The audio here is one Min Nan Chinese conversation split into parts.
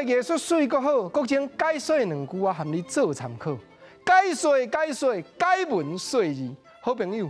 的藝術媠閣好，國政解說兩句啊，含你做參考。解說解說，解文說字，好朋友，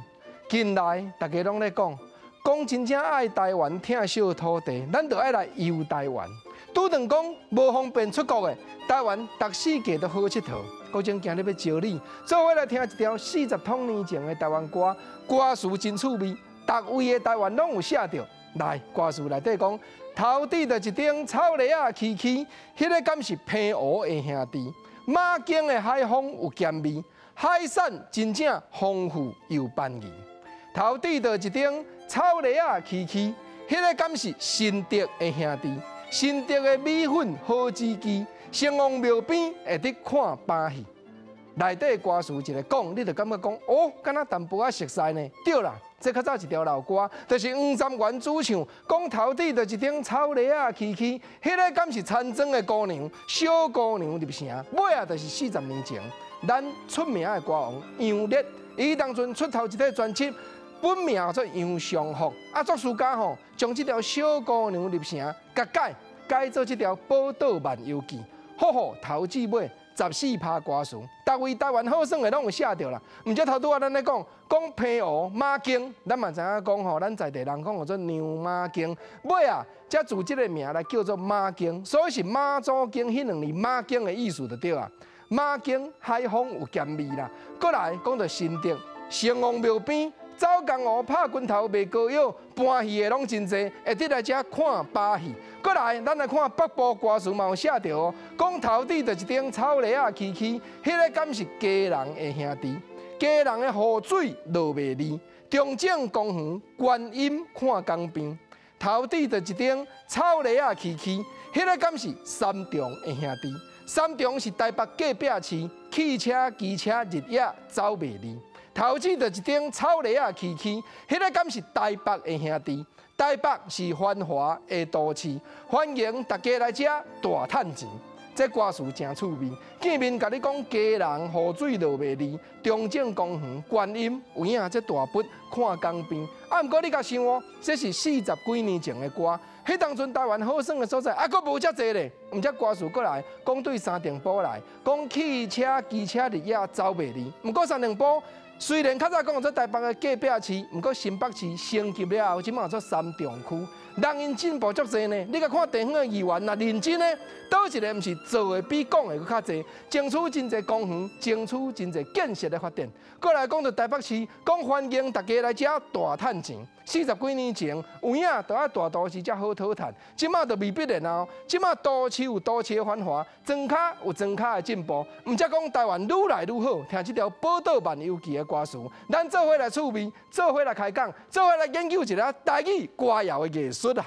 近來大家攏咧講，講真正愛台灣，疼惜土地，咱就愛來遊台灣。拄頓講無方便出國的，台灣逐四季都好𨑨迌。國政今日欲招你，做伙來聽一條40通年前的台灣歌，歌詞真趣味，逐位的台灣攏有寫著。來，歌詞內底講，頭拄著一頂草籬仔崎嶇，彼个敢是澎湖的兄弟？馬經的海風有鹹味，海產真正豐富又便宜。頭拄著一頂草籬仔崎嶇，彼个敢是新竹的兄弟？新竹的米粉好至極，城隍廟邊會得看把戲。內底歌詞一个講，你就感覺講哦，敢若淡薄仔熟似呢？對啦，這較早一條老歌，就是黃三元主唱，講頭拄著一頂草籬仔崎嶇，彼个敢是田莊的姑娘，小姑娘入城，尾仔就是40年前，咱出名的歌王楊烈，伊當陣出頭一塊專輯，本名叫做楊尚福，啊作詞家吼，將這條小姑娘入城，共改改做這條寶島漫遊記，好好頭至尾。14拍歌詞，逐位台灣好耍的攏有寫著啦。毋則頭拄仔咱咧講講澎湖馬經，咱嘛知影講吼，咱在地人講叫做娘媽經，尾仔才自這个名來叫做媽經，所以是媽祖經彼兩字媽經的意思就對啊。馬經海風有鹹味啦。閣來講著新竹城隍廟邊，走江湖拍拳頭賣膏藥，搬戲的攏真濟，會得來遮看把戲。閣來，咱來看北部歌詞嘛有寫著哦，講頭拄著一頂草籬仔崎嶇，彼个敢是基隆的兄弟？基隆的雨水落袂離，中正公園觀音看江邊，頭拄著一頂草籬仔崎嶇，彼个敢是三重的兄弟？三重是台北隔壁市，汽車、機車日夜走袂離。頭拄著一頂草籬仔崎嶇，彼个敢是台北的兄弟？台北是繁華的都市，歡迎大家來遮大趁錢。這歌詞誠趣味，見面共你講基隆雨水落袂離，中正公園觀音有影這大筆看江邊。啊，毋過你共想哦，這是40幾年前的歌，彼當陣台灣好耍的所在，啊，閣無遮濟咧。毋則歌詞過來講對三重埔來，講汽車、機車日夜走袂離。毋過三重埔雖然較早講做台北的隔壁市，毋過新北市升級了後，這馬做三重區，人𪜶進步足濟呢。你共看地方的議員，若認真呢，佗一个毋是做的比講的閣較濟，爭取真濟公園，爭取真濟建設的發展。閣來講著台北市，講歡迎大家來遮大趁錢。40幾年前，有影都愛大都市才好討趁，這馬就未必然哦。這馬都市有都市的繁華，莊跤有莊跤的進步。毋則講台灣愈來愈好，聽這條寶島漫遊記的歌詞，咱做伙來趣味，做伙來開講，做伙來研究一下台語歌謠的藝術啊！